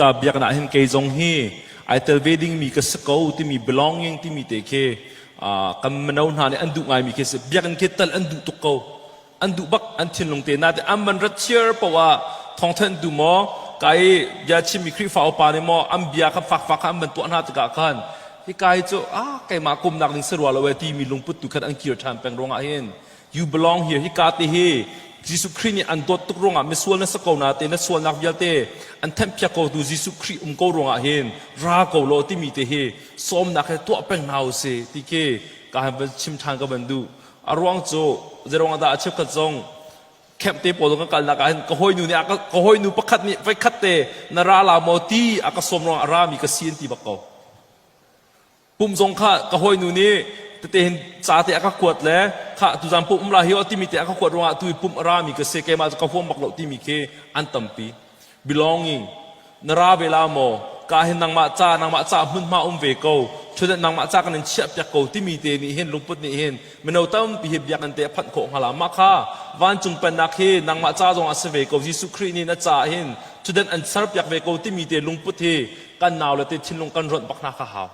Ta biakinn ah hin kei zong hi ai tel ve dingmi ka si ko timi belonging timi te khi kan mino hna nih an duh ngaimi khi si. Biakinn khi tal an duh tuk ko. An duh bak an thinlung te nain an van rat chiar paoh ah thawngthanh duh maw ka i bia chimmi Khrihfa upa nih maw an bia kha fakfak kha an van tuah hna tikah khan hika hi cu ah keimah kumnak ding si rua lo ee timi lungput tu khan an kir ṭhan peng ruangah hin You belong here. Hika te hi Jesuh Khrih nih an dawt tuk ruangah misual na si ko na te na sualnak vialte an thenhpiak ko tu Jesuh Khrih um ko ruangah hin ra ko law timi te hi sawmnak he tuah peng hna usih ti khi ka han van chim ṭhan ka van duh. A ruang cu zeiruangah dah a cheukhat zong camp te pawl kan kalnak ah hin ka hawinu nih ka hawinu pakhat nih voikhat te na ra la maw ti a ka sawm ruangah a rami ka si an ti bak ko. Pum zong kha ka hawinu nih tete hin ca te a ka kuat le kha tuzan pum um la hi o timi te a ka kuat ruangah tu pum a rami ka si keimah cu ka huam bak lo timi khi an tampi. Belonging na ra ve la maw ka hin nangmah ca nangmah ca hmunhma um ve ko ṭhudan nangmah ca kan in chiah piak ko timi te nih hin lungput nih hin mino tampi hi biakinn te a phanh khawh hnga la mah kha vancung pennak hi nangmah ca zong a si ve ko Jesuh Khrih nih na ca hin ṭhudan an ser piak ve ko timi te lungput hi kan nau le te thinlung kan ronh bak hna kha hau.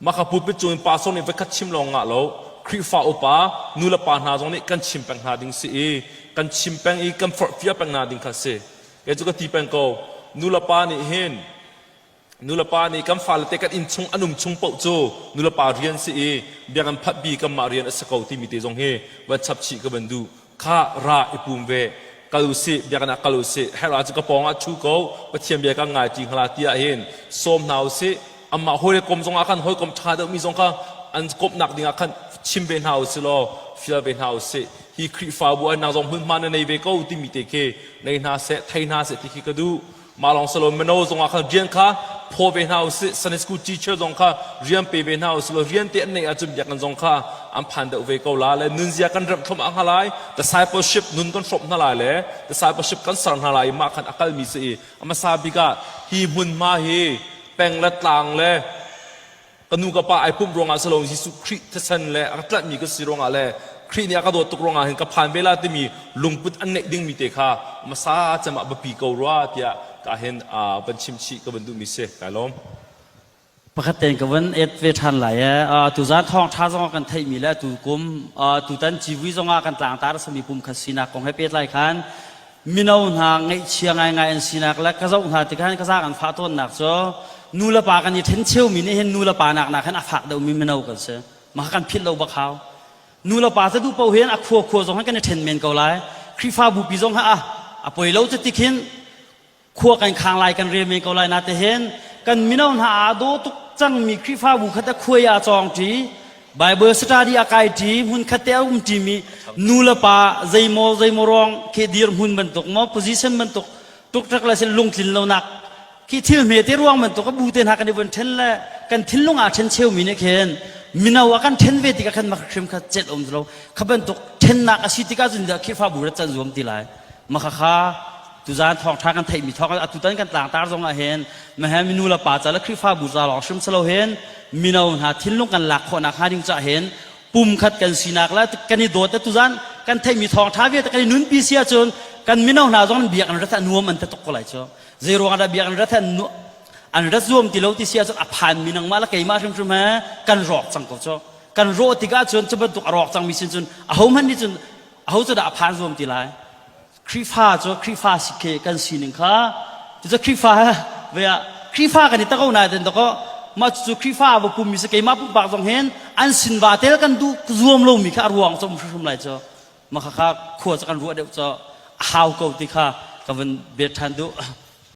Mah kha pulpit cung in pastor nih voikhat chim lawng ngah lo Khrihfa upa nu le pa hna zong nih kan chim peng hna ding si i kan chim peng i kan forhfial peng hna ding kha si. Kei cu ka ti peng ko nu le pa nih hin nu le pa nih kan fale te kan inn chung an um chung paoh cu nu le pa rian si i biakinn phatbi kanmah rian a si ko timi te zong hi van chap chih ka van duh. Kha ra i pum ve kal usih biakinn ah kal usih herh ah cu ka pawng ah ṭhu ko Pathian bia kan ngai ṭi hnga ti ah hin sawm hna usih amah hawikom zong ah khan hawikom ṭha deuhmi zong kha an komhnak ding ah khan chim ve hna usih law fial ve hna usih hi Khrihfabu ah nang zong hmunhma na nei ve ko timi te khi nei hna seh thei hna seh ti khi ka duh Mah lawng si lo mino zong ah khan rian kha phaw ve hna usih Sunday school teacher zong kha rian pe ve hna usih law rian te an neih ahcun biakinn zong kha an phan deuh ve ko la le nunzia kan remh thlum ah hnga lai discipleship nun kan hrawmh hna lai le discipleship kan ser hna lai i mah khan a kalmi si i a hmasa bik ah hi hmunhma hi peng le tlang le Ka nu ka pa ai pumh ruangah si lo Jesuh Khrih thisen le a ka tlanhmi ka si ruangah le Khrih nih a ka dawt tuk ruangah hin ka phan ve la timi lungput an neih dingmi te kha hmasa cem ah biapi ko rua tiah ka hin van chim chih ka van duhmi si. Kai lawm. Pakhat tein ka van et ve ṭhan lai ee. Tuzaan thawngṭha zong ah kan theihmi le atu kum tutan civui zong ah kan tlangtar a simi pum khat sinak kong he pehtlai khan mino hna ngaihchia ngaingai an sinak le ka zoh hna tikah hin ka zaang an fah tawnnak cu nu le pa kan i ṭhen cheumi nih hin nu le pa nak nak hin a fak deuhmi mino kan si mah kan philh lo bak hau nu le pa cu duh paoh hin a khua khua zong hin kan i ṭhen men ko lai Khrihfabu pi zong ha a poi lo cu tikhin khua kan khang lai kan rel men ko lai na te hin kan mino hna aa daw tuk cangmi Khrihfabu khat a khuai a cawng ṭi Bible study a kai ṭi hmun khat te a um ṭimi nu le pa zeimaw zeimaw ruang khi dir hmun bantuk maw position bantuk tuktak le sin lungtlin lonak khi thil hme te ruang bantuk a bu te hna kan i vun ṭhen le kan thinlung aa ṭhen cheumi nih khin mino a kan ṭhen ve tikah khan mak hrim kha celh um lo kha bantuk ṭhennak a si tikah cun Khrihfabu rat can zuam ti lai Makhakha tuzaan thawngṭha kan theihmi thawng atutan kan tlangtar zong ah hin mahe minu le pa ca le Khrihfabu ca lawng hrim silo hin mino hna thinlung kan lak khawhnak hnga ding cah hin pumkhat kan sinak le kan i dawt tuzaan kan theihmi thawngṭha vialte kan i nunpi si ahcun kan mino hna zong biak an rat nuam an te tuk ko lai cu zei ruangah dah biak an rat an rat zuam ti lo ti si ahcun a phanmi nangmah le keimah hrimhrim he kan rawk cang ko cu kan rawh tikah cun cu bantuk a rawk cangmi sin cun ahohmanh nih cun aho cu dah a phan zuam ti lai Khrihfa cu Khrihfa si khi kan sining kha cucu Khrihfa ve ah Khrihfa kan i tako na den dako mah cu Khrihfa va pum mi si keimah pumpak zong hin an sin va tel kan duh zuam lo mi kha a ruang cu um hrimhrim lai cu mah kha khua cu kan ruah deuh cu a hau ko ti kha ka van bet ṭhan duh.